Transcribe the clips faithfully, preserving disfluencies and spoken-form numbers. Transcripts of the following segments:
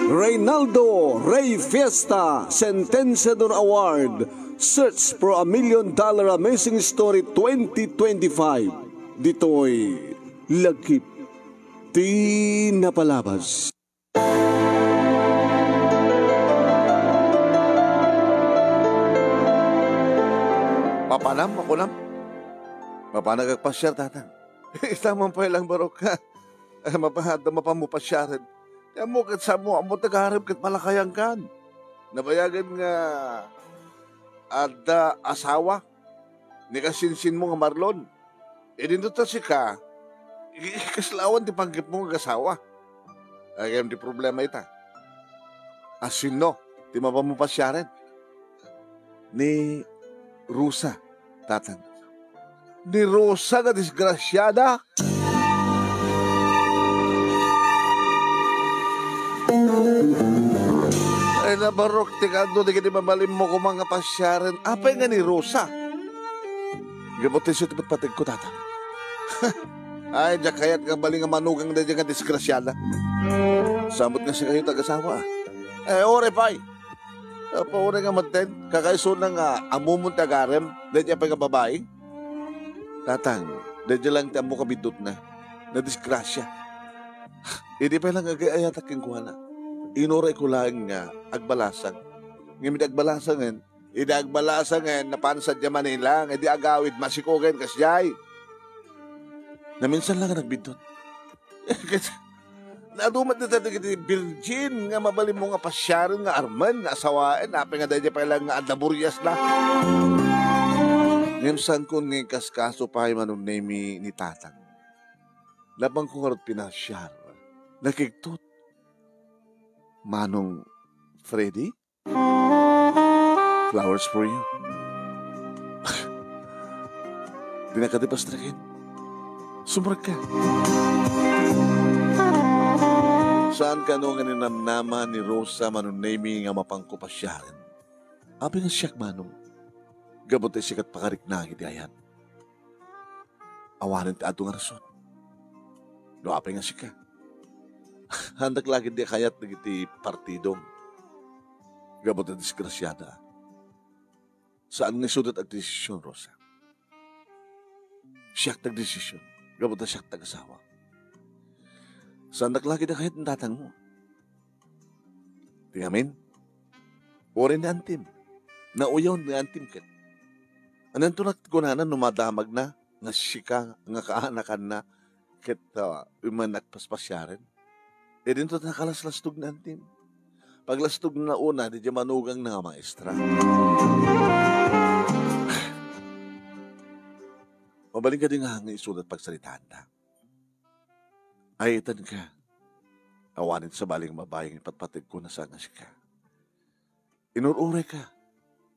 Reynaldo Rey Fiesta Sentenciador Award, Search for a Million Dollar Amazing Story twenty twenty-five. Ditoy Lagip ti Napalabas. Mapanam, makunam. Mapanag agpasiar, tatang. Ita man pay lang, barok, ha? Eh, mapa-, adda mapan mo pasiaren. Ti ammo ket, sa ammo, ammo ti agarem ket malakayan kan. Nabayagen nga adda asawa ni kasinsinmo nga Marlon. Idinto ta sika, i-, kasla awan ti panggepmo nga agasawa. Agayam ti problema ita. Asino ti mapan mo pasiaren? Ni Rosa, tatang. Ni Rosa nga disgrasiada? Ay, nabarok ti kado, dagiti mabalinmo koma nga pasiaren. Apay nga ni Rosa? Gapu ti isu ti patpategko, tatang. Ay, diak kayat nga bali nga manugang daydiay nga disgrasiada. Samot nga sikayo ti agasawa. Eh, uray pay. Apo, uray nga maten, kakaisuna nga ammom ti agarem, daydiay pay nga babai. Tatang, daydiay lang ti ammo kabiddutna. Nadisgrasia. Idi pay lang agay-ayatak kenkuana, inurayko laeng nga agbalasang. Ngem idi agbalasangen, idi agbalasangen, napan sadiay Manila, nga idi agawid, masikogen kasdiay. Naminsan lang nga nagbiddut. Ket naadu met dagiti virgin nga mabalinmo nga pasiaren nga armen, nga asawaen, apay nga daydiay pay lang nga adda buriasna. Ngem saankon nga inkaskaso pay, Manong Nemy, ni tatang. Napanko ngarud pinasiar. Nakigtot. Manong Freddy? Flowers for you. Di na kadi pastraken. Sumrek ka. Saan kano nga ninamnama ni Rosa, Manong Nemy, nga mapanko pasiaren? Apay nga siak, Manong? Gapu ta sika ti pakariknaan iti ayat. Awanen ti adu nga rason. No apay nga sika? Haandak la ketdi a kayat dagiti partidom. Gapu ta disgrasiada. Saan nga isuda ti agdesision, Rosa. Siak ti agdesision. Gapu ta siak ti agasawa. Saandak la ketdi a kayat ni tatangmo. Ti ngamin, uray ni antim. Nauyaw ni antim ket. Ananto nagkunana no madamagna nga sika nga kaanakanna ket, ah, iman agpaspasiaren? Idinto ta nakalaslastog ni antim. Paglastogna una, daydiay manugangna nga maestra. Mabalin kadi nga isuda ti pagsaritaanda? Ay, itan ka. Awanen sabali nga babai nga ipatpategko na sa nga sika. Inur-uray ka.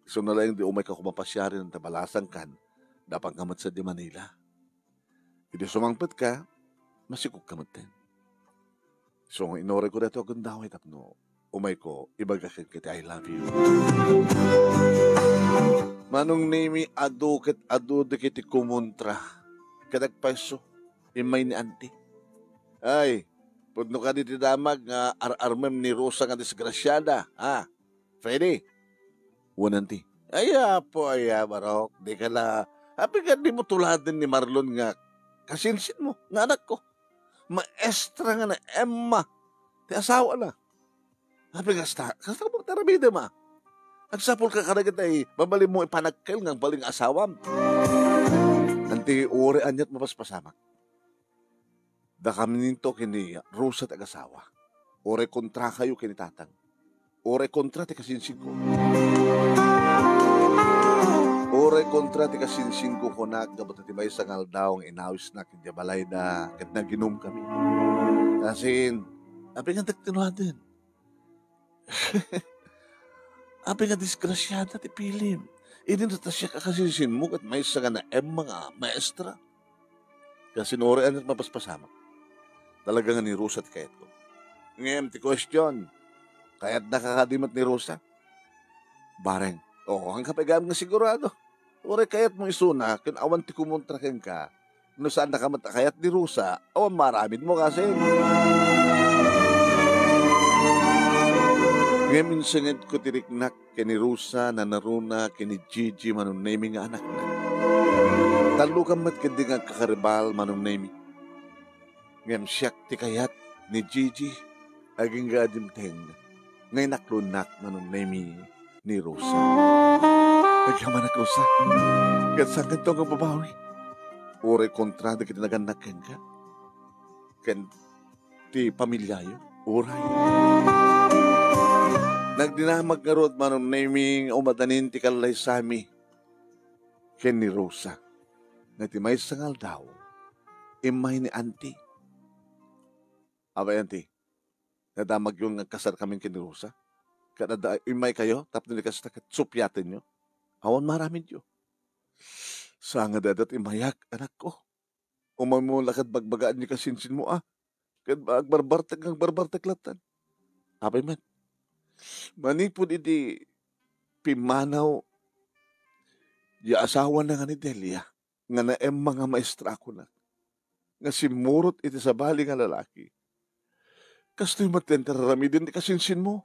Isu na laeng di umay ka koma pasiaren ta balasang kan, napan ka met sadiay Manila. Idi sumangpet ka, masikog ka metten. So, inurayko daytoy a gundaway tapno umayko, ibaga kenka ti I love you. Manong Nemy, adu ket adu dagiti kumontra. Ket agpayso, immay ni anti. Ay, pudno kadi ti damag nga ar-armem ni Rosa nga disgrasiada, ha? Freddy? Wen, anti. Ay, apo, ay, ah, barok, di ka la, apay nga di mo tuladen ni Marlon nga kasinsinmo, nga anakko? Maestra nga ni Emma ti asawana. Apay nga kasta, kasta mo ti aramidem, ah. Agsapul ka kadagiti mabalin mo ipanagkel nga agbalin nga asawam. Anti, uray aniat mapaspasamak. Dakaminto ken ni Rosa ti agasawa. Uray kontrakayo ken ni tatang. Uray kontra ti kasinsingko. Uray kontra ti kasinsingko, kunak, gapu ta ti maysa nga aldaw nga inawisnak idiay balayda ket naginumkami. Asin, apay nga dagtinoaden? Apay nga disgrasiada ti pilim? Idinto ta siak a kasinsinmo ket maysa nga ni Emma nga maestra. Kasin uray aniat mapaspasamak. Talaga nga ni Rosa ti kayatko. Ngem ti question, kayatna ka kadi met ni Rosa? Bareng, oo, haanka pay gayam nga sigurado. Uray kayatmo isuna ken awan ti kumontra kenka, No saannaka met a kayat ni Rosa, awan maaramidmo, kasin. Ngem insengedko ti riknak ken ni Rosa, nanaruna ken ni Gigi, Manong Nemy nga anakna. Tallokan met ketdi nga agkakaribal, Manong Nemy. Ngem siak ti kayat ni Gigi, agingga a dimteng nga inaklonak, Manong Nemy, ni Rosa. Agyamanak, Rosa. Ket saankanto nga agbabawi. Uray kontra dagiti nagannak kenka. Ken ti pamiliayo. Uray. Nagdinamag ngarud, Manong Nemy, nga umadanin ti kallaysami ken ni Rosa. Nga ti maysa nga aldaw, immay ni Auntie. Abay, Auntie, nadamagyo nga agkasarkamin ken ni Rosa? Ket adda, immaykayo tapno ni kasta ket supiatenyo? Awan maaramidyo. Saan nga dayta ti immayak, anakko? Umaymo la ket bagbagaan ni kasinsinmo, a. Ket agbarbartek nga agbarbartek latta. Apay met. Manipud idi pimmanaw ya asawana nga ni Delia, nga naemma nga maestra a kunak, nga simmurot iti sabali nga lalaki. Kastoy met ti raramiden ti kasinsinmo.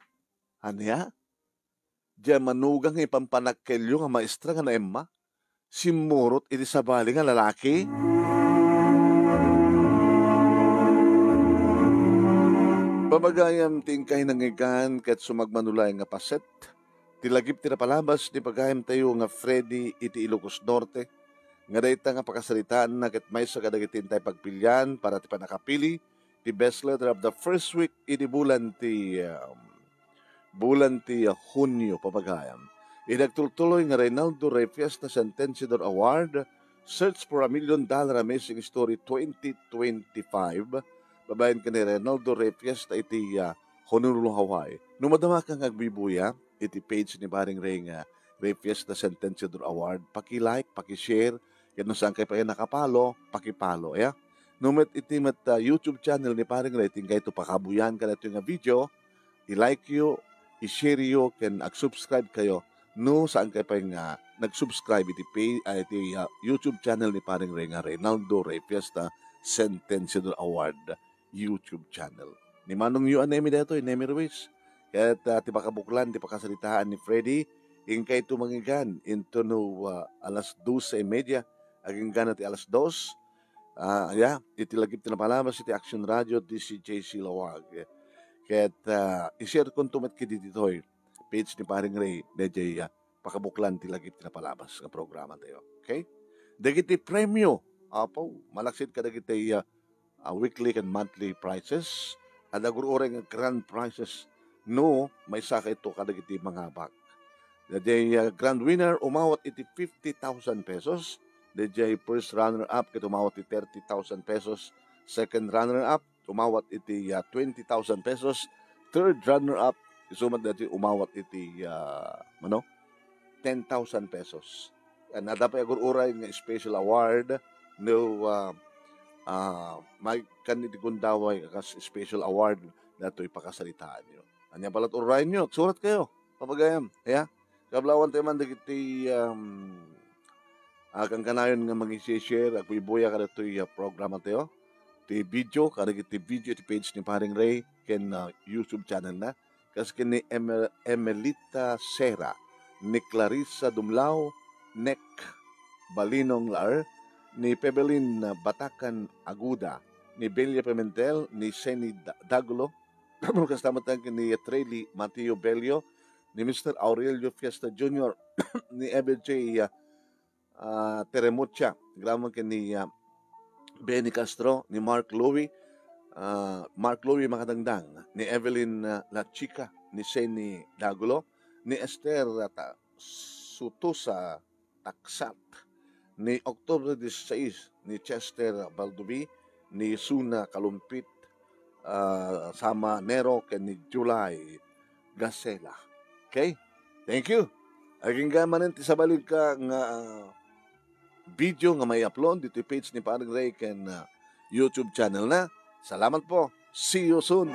Ania? Diay manugang nga ipanpanakkelyo nga maestra nga naemma? Simmurot iti sabali nga lalaki? Pamagayam ti inkay nangigan ket sumagmano laeng nga paset ti lagip ti napalabas ni pagayamtayo nga Freddy iti Ilocos Norte, nga dayta nga pakasaritaanna ket maysa kadagiti intay pagpilian para ti pannakapili ti best letter of the first week iti bulan ti, um, bulan ti, uh, Hunio, pamagayam. Iti agtultuloy nga Reynaldo Rey Fiesta Sentenciador Award, Search for a Million Dollar Amazing Story twenty twenty-five, babaen ken ni Reynaldo Rey Fiesta iti, uh, Honolulu, Hawaii. No madamaka nga agbuybuya iti page ni Paring Rey nga Rey Fiesta Sentenciador Award, paki-like, paki-share, ket no saankay pay nakapalo, paki-follow, ya. No met iti met, ah, YouTube channel ni Paring Rey, ti inkayto pakabuyan kadaytoy nga video, i-like yo, i-share yo, ken ag-subscribe kayo. No saankay pay nga nag-subscribe iti pay, ah, iti, ah, YouTube channel ni Paring Rey nga Reynaldo Rey Fiesta Sentenciador Award YouTube channel. Ni Manong Yu a Nemy daytoy, Nemy Ruiz. Ket, ah, ti pakabuklan ti pakasaritaan ni Freddy, inkayto mangigan intono, ah, alas doce y media, aginggana ti alas dos. Ah, ya, iti lagip ti napalabas iti Action Radio, D C J C Laoag. Ket, ah, i-share konto met kadi ditoy page ni Paring Rey, dayjay, ah, pakabuklan ti lagip ti napalabas nga programa tayo. Okay? Dagiti premio, apo, malaksid kadagiti, ah, ah, weekly ken monthly prizes, adda agur-uray nga grand prizes no maysaka ito kadagiti mangabak. Dayjay, ah, grand winner umawat iti fifty thousand pesos. Dayjay first runner-up ket umawat iti thirty thousand pesos. Second runner-up umawat iti, ah, twenty thousand pesos. Third runner-up, isu met daytoy umawat iti, ah, ano, ten thousand pesos. Yan, adda pay agur-uray nga special award no, ah, ah, may kan iti gundaway kas special award daytoy pakasaritaanyo. Ania pay la't ururayenyo, agsurat kayo. Pamagayam, ya. Kablawan tayo man dagiti, um, ah, kankanayon nga mangi-share, agbuybuya kadagitoy, ah, programa tayo. Ti video, kadagiti video iti page ni Paring Rey ken, ah, YouTube channel na. Kas ken ni Emel-, Emelita Sera, ni Clarissa Dumlao, Nek Balinong Laar, ni Pebelin Batacan Aguda, ni Belia Pimentel, ni Seni Da-, Dagulo, kasta met ken ni Trely Mateo Bello, ni Mister Aurelio Fiesta Junior, ni Ever J, ah, ah, Teremucha, agraman ken ni, ah, Benny Castro, ni Mark Louie, ah, Mark Louie Makadangdang, ni Evelyn, ah, La Chica, ni Seni Dagulo, ni Esther, ah, Ta-, Sutusa Taksat, ni October dieciséis, ni Chester Baldovi, ni Suna Kalumpit, ah, Sama Nero, ken ni July Gasela. Okay? Thank you. Agingga manen ti sabali ka nga, ah, video nga mai-upload ditoy page ni Paring Rey ken, ah, YouTube channel na. Salamat po. See you soon.